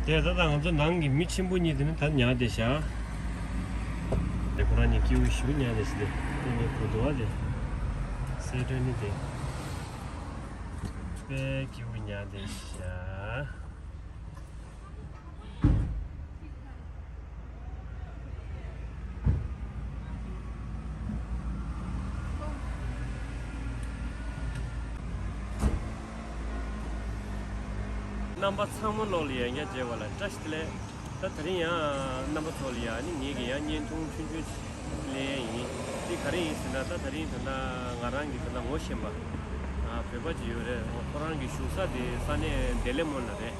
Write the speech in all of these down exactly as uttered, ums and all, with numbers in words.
དེ་ད་ལྟ་ང་ཚོ་ནང་གི་མི་ཆེན་པོ་གཉིས་དེ་ནི་ད་ཉར་བསྡད་བཞག་དེ་ཁོ་རང་གཉིས་སྐྱིད་པོ་ཞེ་པོ་ཉར་བསྡད་ཤག་དེ་ནི་གོ་འདུག་བ། དེ་སེ་ཏྲ་ནི་དེ་དཔེ་སྐྱིད་པོ་ཉར་བསྡད་ཤག་རྣམ་པ་ཚང་མ་ལོག་ལ་ཡང་བསྐྱར་མཇལ་བ་ལ་བཀྲ་ཤིས་བདེ་ལེགས། ད་དེ་རིང་ཡང་རྣམ་པ་ཚོ་ལ་ཡང་ནི་ངེད་ཀྱི་ཡང་བརྙན་ཐུང་ཆུང་ཆུང་ཅིག་ལེན་ཡིན། འདི་ག་རེ་ཡིན་ཟེར་ན། ད་དེ་རིང་ད་ལྟ་ང་རང་གི་ད་ལྟ་ངོ་ཤེས་པ་བོད་པ་ཅིག་ཡོད་རེད། ཁོ་རང་གི་བཞུགས་ས་དེ་ས་གནས་བདེ་ལེགས་སྨོན་ལ་རེད།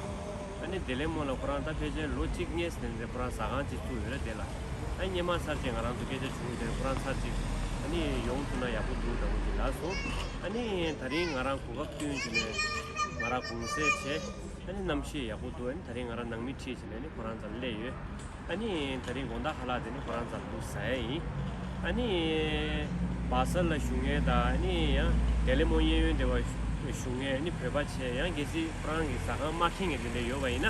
ཨ་ནི་བདེ་ལེགས་སྨོན་ལ་ཁོ་རང་ད་ཕལ་ཆེར་ལོ་གཅིག་སྔོན་ནས་ཁོ་རང་ཟ་ཁང་ཅིག་བཙུགས་ཡོད་རེད་དེ་ལ། ཨ་ནི་སྔོན་མ་ཚར་རྗེས་ང་རང་ཚོ་སྐད་ཆ་བྱུང་དེ་ཁོ་རང་ཚར་རྗེས་ཨ་ནི་ཡོང་ཐུབ་ན་ཡག་པོ་འདུག་འདྲ་བོ་ཅིག་ལབ་སོང་། ཨ་ནི་ད་རིང་ང་རང་གོ་སྐབས་བསྟུན་བྱས་ནས་ང་རང་གུང་སེང་བྱས། ཨ་ནི་གནམ་གཤིས་ཡག་པོ་འདུག་ཨ་ནི་ད་རིང་ང་རང་ནང་མི་ཁྲིད་བྱས་ནས་ཨ་ནི་ཁོ་རང་རྩར་སླེབས་ཡོད། ཨ་ནི་ད་རིང་དགོང་དག་ཁ་ལག་དེ་ནི་ཁོ་རང་རྩར་འདུག་ཟ་ཡ་ཡིན། ཨ་ནི་སྦག་སར་ལ་བཞུགས་མཁན་དང་ཨ་ནི་ཡང་བདེ་ལེགས་སྨོན་གཡས་གཡོན་དེ་བ་བཞུགས་མཁན་ཨ་ནི་བོད་པ་བྱས། ཡང་གལ་སྲིད་ཁོ་རང་གི་ཟ་ཁང་མ་མཁྱེན་མཁན་དེ་འདྲ་ཡོད་པ་ཡིན་ན།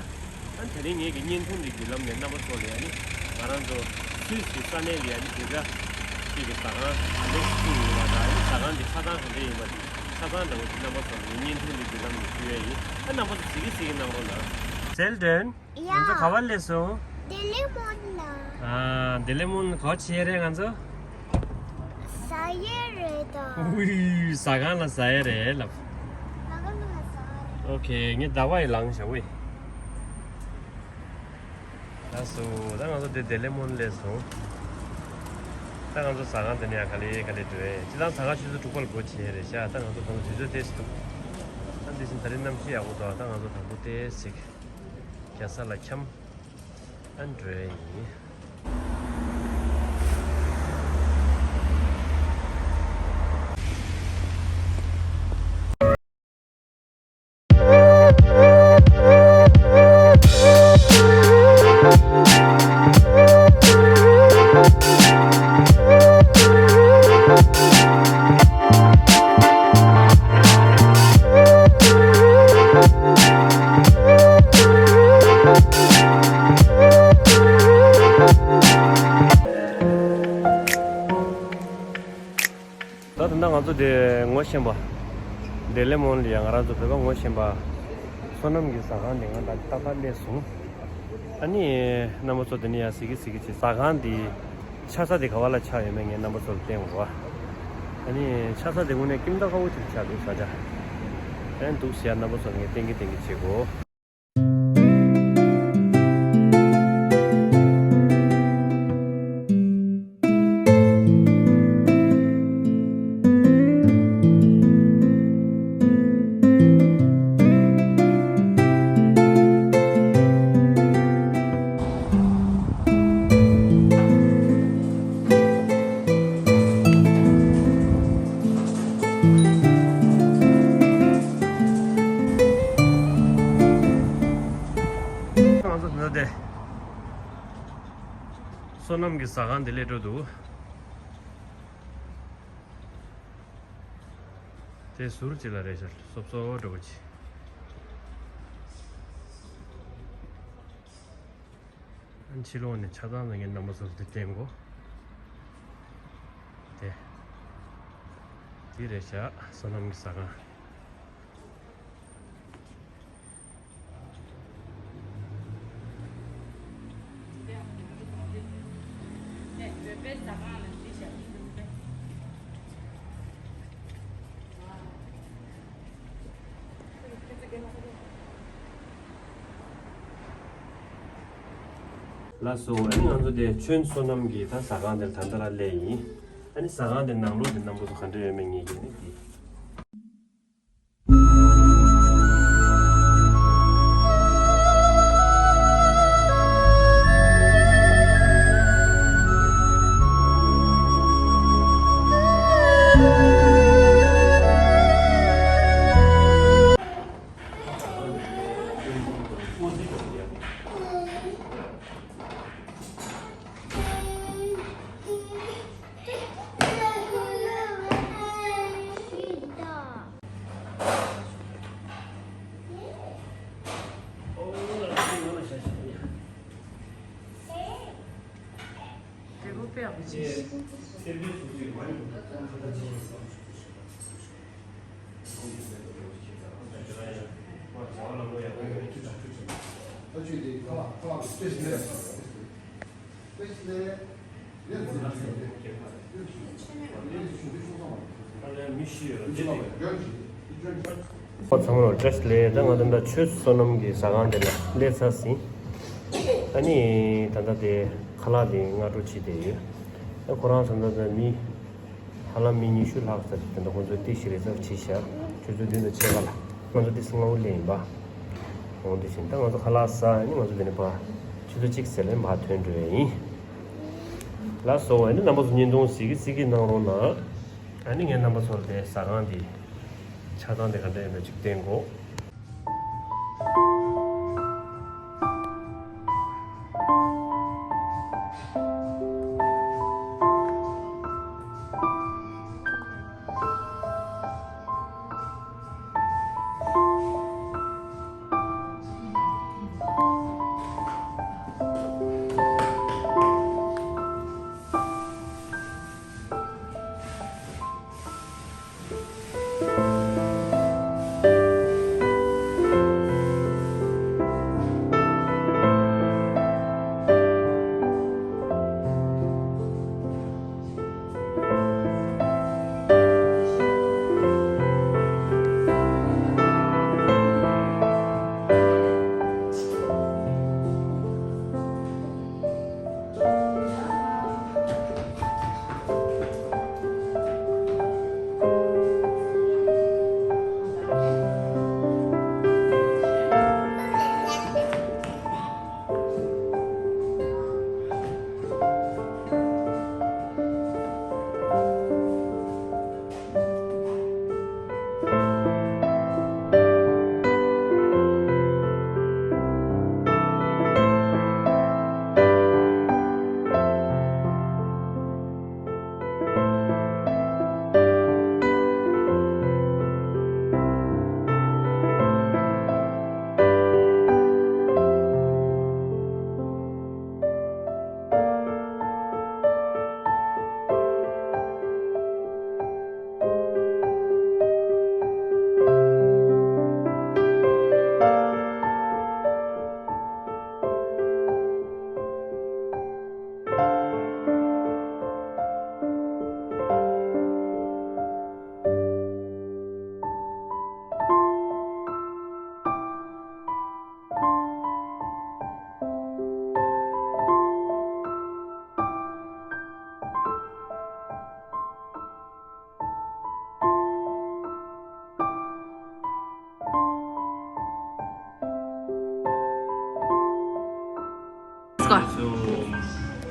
ཨ་ནི་ད་རིང་ངེད་ཀྱི་བརྙན་ཐུང་འདི་བརྒྱུད་ལམ་ནས་རྣམ་པ་ཚོ་ལ་ཨ་ནི་ང་རང་ཚོ་སུད་སི་ས་གནས་ལ་ཨ་ནི་བོད་པ་ཅིག་གི་ཟ་ཁང་ག་འདྲ་ཞིག་བཙུགས་ཡོད་པ་དང་། ཨ་ནི་ཟ་ཁང་འདི་ཆ་ཚང་ག་འདྲ་ཡིན་པ་དེ་ཆ་ཚང་འདྲ་བོ་ཅིག་རྣམ་པ་ཚོ་ལ་ངས་བརྙན་ཐུང་འདི་བརྒྱུད་ལམ་ནས་ཕུལ་ཡ་ཡིན། ཨ་རྣམ་པ་ཚོ་གཟིགས་གི་གཟིགས་གི་གནང་རོགས་གནང་། Children། ཡ། ང་ཚོ་ག་པར་སླེབས་སོང་། བདེ་ལེགས་སྨོན་ལ། ཨ། བདེ་ལེགས་སྨོན་ག་པར་ཕྱིན་རེད་ང་ཚོ། ཟ་ཡས་རེད་ད། ཨུའི། ཟ་ཁང་ལ་ཟ་ཡས་རེད་ལབ། ཟ་ཁང་ལ་ཟ་ཡས་རེད། ཨོ་ཁེ། ངས་ཟླ་བ་ཡི་ལངས་བཞག་ཝེ། ལགས་སོ། ད་ང་ཚོ་དེ་བདེ་ལེགས་སྨོན་སླེབས་སོང་། ད་ང་ཚོ་ཟ་ཁང་དེ་ནས་ཡང་ག་ལེ་ག་ལེ་འགྲོ་ཡས། སྤྱིར་བཏང་ཟ་ཁང་ཆུ་ཚོད་དྲུག་པ་ལ་སྒོ་ཕྱེ་ཡས་རེད་ཤག་ད་ང་ཚོ་དང་དུས་ཚོད་ཏོག་ཙམ་འདུག་ད་འདི་བཞིན་ད་རིང་གནམ་གཤིས་ཡག་པོ་འདུག་ད་ང་ཚོ་དང་པོ་ཏོག་ཙམ་རྒྱལ་ས་ལ་འཁྱམས། ཨ་འགྲོ་ཡས་ཡིན། ད་ད་ལྟ་ང་ཚོ་དེ་ངོ་ཤེས་པ། བདེ་ལེགས་སྨོན་ལ་ཡ་ང་རང་ཚོ་བོད་པ་ངོ་ཤེས་པ། བསོད་ནམས་ཀྱི་ཟ་ཁང་དེ་ང་ད་ཏག་ཏག་སླེབས་སོང་། ཨ་ནི་རྣམ་པ་ཚོ་དེ་ནས་ཡ་གཟིགས་གི་གཟིགས་གི་བྱེད། ཟ་ཁང་དེ་ཆགས་ས་དེ་ག་བ་ལ་ཆགས་ཡོད་མེད་ངས་རྣམ་པ་ཚོ་ལ་བསྟན་དགོས་པ། ཨ་ནི་ཆགས་ས་དེ་དངོས་གནས་ཁྱིམ་བདག་ཁ་བོ་ཅིག་ཆགས་འདུག་ས་ཆ། ཨ་ནི་འདུག་ཟེར་ཡ་རྣམ་པ་ཚོ་ལ་ངས་བསྟན་གི་བསྟན་གི་བྱེད་དགོས། ང་ཚོ་འདི་ནས་བསོད་ནམས་ཀྱི་ཟ་ཁང་འདི་སླེབས་འགྲོ་འདུག་དེ་ཟུར་གཅིག་ལ་རེད་ཤག་སོབ་སོབ་འདྲ་བོ་ཅིག་ཕྱི་ལོགས་ནས་ཆ་ཚང་ལ་ངས་རྣམ་པ་ཚོར་འདི་བསྟན་གོ། དེ། འདི་རེད་ཤག་བསོད་ནམས་ཀྱི་ཟ་ཁང་། ལགས་སོ། ཨ་ནི་ང་ཚོ་དེ་ཆོས་བསོད་ནམས་ཀྱི་ད་ཟ་ཁང་དེར་ད་ལྟ་ར་སླེབས་ཡིན། ཨ་ནི་ཟ་ཁང་དེ་ནང་ལོགས་དེ་རྣམ་པ་ཚོ་ག་འདྲ་ཡོད་མེད་ངས་ཀྱི་ཨ་ནི་དེ། ཨོ་ཚང་མ་ལ་བཀྲ་ཤིས་བདེ་ལེགས། ད་ང་ད་ལྟ་ཆུ་བསོད་ནམས་ཀྱི་ཟ་ཁང་དེ་ལ་སླེབས་ཚར་ཟིན། ཨ་ནི་ད་ལྟ་དེ་ཁ་ལག་དེ་སྔ་དྲོ་བྱས་བསྡད་ཡོད། ད་ཁོ་རང་ད་ལྟ་ད་མི་ཧ་ལམ་མི་ཉི་ཤུ་ལྷག་ཙམ་ད་ལྟ་ཁོང་ཚོས་ཏི་ཤི་རེ་ཟ་བྱས་ཤག་ཆུ་ཚོད་བདུན་དང་ཕྱེད་ཀ་ལ་ང་ཚོ་ཏི་སི་སྔ་པོ་སླེབས་ཡིན་པ། འོང་དུས་ཕྱིན་ད་ང་ཚོ་ཁ་ལག་ཟ། ཨ་ནི་ང་ཚོ་དེ་ནས་ཕར་ཆུ་ཚོད་གཅིག་ཙམ་ལ་ཕར་ཐོན་འགྲོ་ཡ་ཡིན། ལགས་སོ། ཨ་ནི་རྣམ་པ་ཚོ་བརྙན་ཐུང་གཟིགས་ཀྱི་གཟིགས་ཀྱི་གནང་རོགས་གནང་། ཨ་ནི་ངས་རྣམ་པ་ཚོར་དེ་ཟ་ཁང་དེ་ཆགས་སྟངས་དེ་ག་འདྲ་ཡིན་པ་ཅིག་བསྟན་གོ།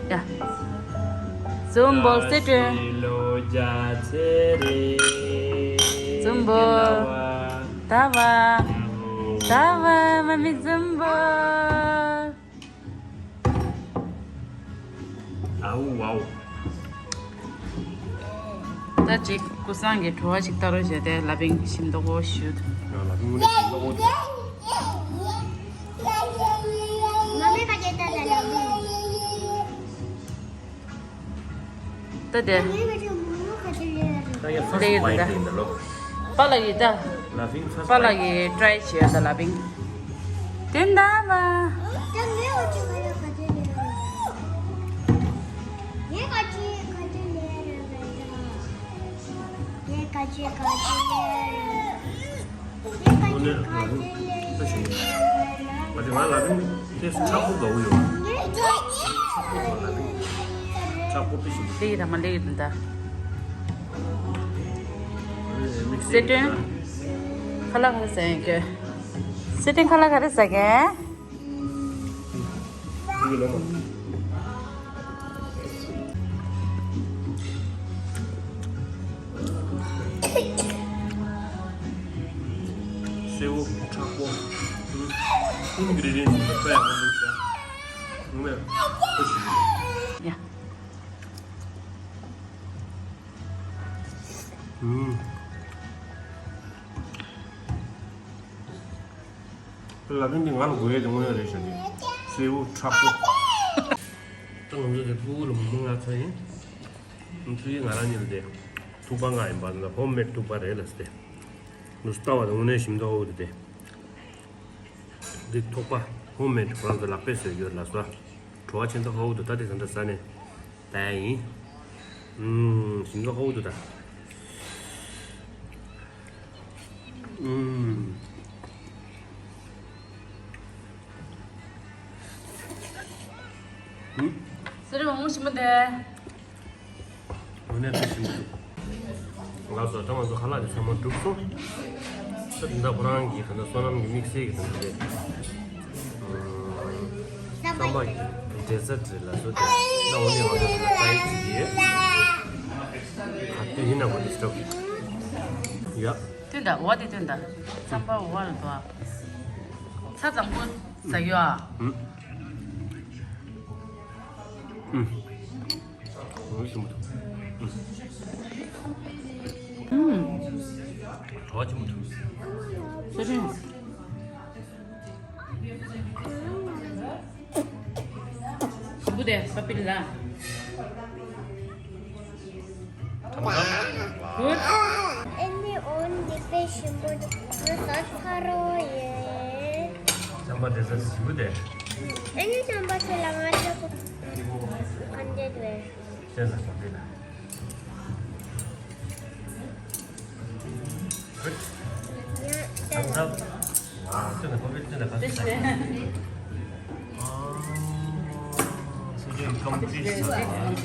ཡ། འཛུམ་འབོལ་སེ་སྤྲོད། འཛུམ་འབོལ། ད་བ། ད་བ། མ་མི་འཛུམ་འབོལ། ཨའུ་ཝའུ། ད་ཅིག་ཀུ་སང་གི་བྲོ་བ་ཅིག་ལྟ་རོགས་བྱས་ཏེ་ལ་ཕིང་ཞིམ་མདོག་པོ་ཞུ། ང་ལ་ཕིང་ངོ་ནས་ཞིམ་མདོག་པོ་དེ། ད་དེ། ད་ཡ་ཕར་སི་ཊི་བྷའི་ཊི་ཡིན་ད་ལོ། པཱ་ལགས་ཀྱིས་ད། ལ་ཕིང་ཕར་སི་ཊི་བྷའི་ཊི། པཱ་ལགས་ཀྱིས་ཊི་རའི་བྱས་ད་ལ་ཕིང་། དེ་འདྲ་མ། དངོས་གནས་ལ་ཕིང་ལྟ་ཞིག་ཡིན། ང་དེ་ང་ལ་ཕིང་ཏོག་ཙམ་མཁྲེགས་པོ་དགའ་པོ་ཡོད། མཁྲེགས་པོ་དགའ་པོ་ཡོད། ལ་ཕིང་མཁྲེགས་པོ་དཔེ་ཞིག་ལེགས་དང་མ་ལེགས་དང་ད། སི་ཊན། ཁ་ལག་ག་རེ་ཟ་ཡིན་གྱི། སི་ཊན་ཁ་ལག་ག་རེ་ཟ་གི། སེའུ་མཁྲེགས་པོ། ཨུམ། ཨིན་གྷི་རི་ཌི་ཡན་སི་དཔེ་ཡག་པོ་འདུག་ཟེར། ངོ་མས་ཁོ་ཞིག་ཡིན། ཡ། ཨུམ། ལ་ཕིང་འདི་ང་ལ་དགོས་ཡས་དེ་དངོས་ཡོད་རེད་ཤག་འདི། སེའུ་མཁྲེགས་པོ། ད་ ང་ཚོ་དེ་ཕྲུ་གུ་ལ་མོ་མོ་མངགས་ཚར་ཡིན། ཕྲུ་གུ་ང་རང་གཉིས་ལ་དེ་ཐུག་པ་མངགས་ཡིན་པ། ད་ཧོམ་མེད་ཐུག་པ་རེད་ལབ་སྟེ། ལུས་ལྟ་བ་དང་དངོས་གནས་ཞིམ་མདོག་ཧོ་དེ་དེ། འདི་ཐུག་པ་ཧོམ་མེད་ཁོ་རང་ཚོ་ལག་པས་བཟོས་ཡོད་ལ་སོ། བྲོ་བ་ཆེན་པོ་ཧོ་དུ་ད་དེ་ད་ད་ཟ་ནས་ད་ཡིན། ཨུམ། ཞིམ་མདོག་ཧོ་དུ་ད། ཨུམ། ཨུམ། ཟེར་བ་མོ་ཞིམ་པོ་དེ། དངོས་གནས་དཔེ་ཞིམ་པོ་འདུག་ལགས་སོ། ད་ང་ཚོ་ཁ་ལག་དེ་ཚང་མ་གྲུབ་སོང་། ད་དེ་འདྲ་ཁོ་རང་གི་ད་ལྟ་བསོད་ནམས་ཀྱི་དམིགས་བསལ་གྱི་ད་ལྟ་དེ། ཨམ། རྩམ་པ་ཡི་ཌེ་ཛར་ཊི་རེད་ལགས་སོ། དེ་ད་འོ་ནས་ང་ཚོ་ད་ལྟ་ཊ་རའི་བྱེད་ཀྱི་ཡོད། ག་དུས་ཡིན་ན་གོ་ཌིས་ཊབ་ཡ། སྟོན་ད། འོ་དེ་སྟོན་ད། རྩམ་པ་འོ་ལ་འདུག་ཚ་གཙང་པོ་ཟ་ཡོད་ཨ། ཨུམ། ཨུམ། ཨུམ། ཞིམ་པོ་འདུག་ཨུམ། ཨུམ། བྲོ་བ་ཆེན་པོ་འདུག་ས་རིང་། ཞིམ་པོ་དེ་པ་པི་ལ། ཨ་ནི་འོ་འདི་དཔེ་ཞིམ་པོ་འདུག་ང་ཟ་ཚར་རོ་ཡེ། རྩམ་པ་དེ་ཚ་ཞིམ་པོ་དེ། ཨ་ནི་རྩམ་པ་དེ་ལ་ང་ཚོ་ག་འདྲ་རེད། བཤད་ས་ག་འདྲ་ལ། Good. ཡ། Thumbs up. Wow, ཁྱོད་ནི་ཁོ་པའི་ཁྱོད་ནི་ག་ཚོད་ཟ་ཡིན། ཨ། སོ་ཇོ་ཡི་ཀམ་པི་ལིཊ་ཟ་ཡིན།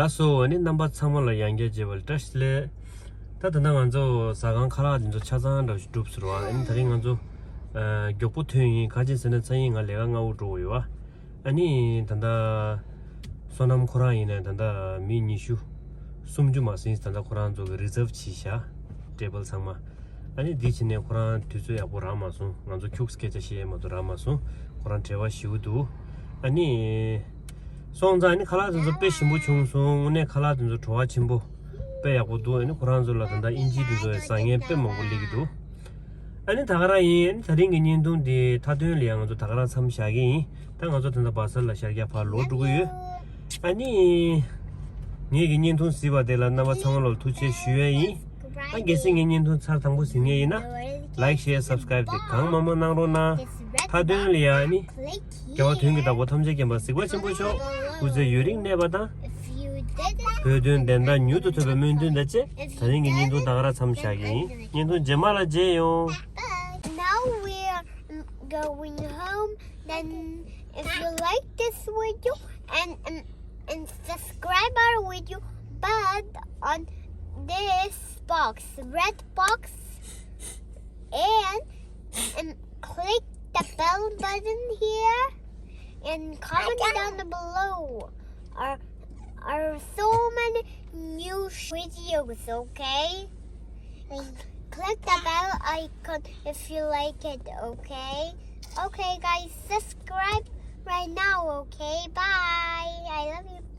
ལགས་སོ། ཨ་ནི་རྣམ་པ་ཚང་མ་ལ་ཡང་བསྐྱར་མཇལ་བ་ལ་བཀྲ་ཤིས་བདེ་ལེགས། ད་ད་ལྟ་ང་ཚོ་ཟ་ཁང་ཁ་ལག་འདི་ཚོ་ཆ་ཚང་འདྲ་ཞིག་གྲུབ་ཟེར་བ། ཨ་ནི་དེ་རིང་ང་ཚོ་ཨ་མགྱོགས་པོ་ཐོན་ཡིན། ག་ཅི་ཟེར་ན་མཚན་ཉིན་ང་ལས་ཀ་སྔ་པོ་འགྲོ་དགོས་ཡོད་པ། ཨ་ནི་ད་ལྟ་བསོད་ནམས་ཁོ་རང་ཡིན་ནའི་ད་ལྟ་མི་ཉི་ཤུ་སུམ་ཅུ་མ་ཟིན་ད་ལྟ་ཁོ་རང་ཚོ་གི་རི་ཛརབ་བྱས་བཞག་ཊེ་བལ་ཚང་མ། ཨ་ནི་འདི་བྱས་ནས་ཁོ་རང་དུས་ཚོད་ཡག་པོ་རག་མ་སོང་། ང་ཚོ་ཁྱུག་སྐད་ཆ་བཤད་མ་གཏོགས་རག་མ་སོང་། ཁོ་རང་བྲེལ་བ་ཞེ་པོ་འདུག་ཨ་ནི་སོང་ཙང་ཨ་ནི་ཁ་ལག་དེ་ཚོ་དཔེ་ཞིམ་པོ་བྱུང་སོང་། དངོས་གནས་ཁ་ལག་དེ་ཚོ་བྲོ་བ་ཆེན་པོ་དཔེ་ཡག་པོ་འདུག་ཨ་ནི་ཁོ་རང་ཚོ་ལ་ད་ལྟ་དབྱིན་ཇིའི་དེ་ཚོ་ཡང་ཟ་མཁན་དཔེ་མང་པོ་སླེབས་ཀྱི་འདུག་ཨ་ནི་ད་ག་རང་ཡིན། ཨ་ནི་ད་རིང་གི་བརྙན་ཐུང་འདི་མཐའ་དོན་ལ་ཡང་ང་ཚོ་ད་ག་རང་མཚམས་བཞག་གི་ཡིན། ད་ང་ཚོ་ད་ལྟ་བ་སལ་ལ་ཤར་རྒྱག་ཕར་ལོག་འགྲོ་གི་ཡོད། ཨ་ནི་ངེད་ཀྱི་བརྙན་ཐུང་གཟིགས་པ་དེ་ལ་རྣམ་པ་ཚང་མ་ལ་ཐུགས་རྗེ་ཆེ་ཞུ་ཡས་ཡིན། ད་གལ་སྲིད་ངའི་བརྙན་ཐུང་ཚར་དང་པོ་གཟིགས་མཁན་ཡིན་ན། Like, share, subscribe དེ་གང་མང་མང་གནང་རོགས་གནང་། མཐའ་དོན་ལ་ཡ་ནི། རྒྱལ་བ་དོན་གྱི་བདག་པོ་ཐམས་ཅད་མཁྱེན་པ་གཟིགས་པ་ཆེན་པོ་མཆོག་སྐུ་ཚེ་ཡུན་རིང་གནས་པ་དང་། བོད་དོན་བདེན་མཐའ་མྱུར་དུ་ཐོབ་པའི་སྨོན་འདུན་དང་བཅས། ད་རིང་གི་བརྙན་ཐུང་ད་ག་རང་མཚམས་བཞག་གི་ཡིན། བརྙན་ཐུང་རྗེས་མ་ལ་མཇལ་ཡོང་། Now we're going home. Then if you like this video and and, and subscribe our video, but on this box, red box, and and click the bell button here and comment down below. Are are so many new videos, okay? Click the bell icon if you like it, okay? Okay, guys, subscribe right now, okay? Bye. I love you.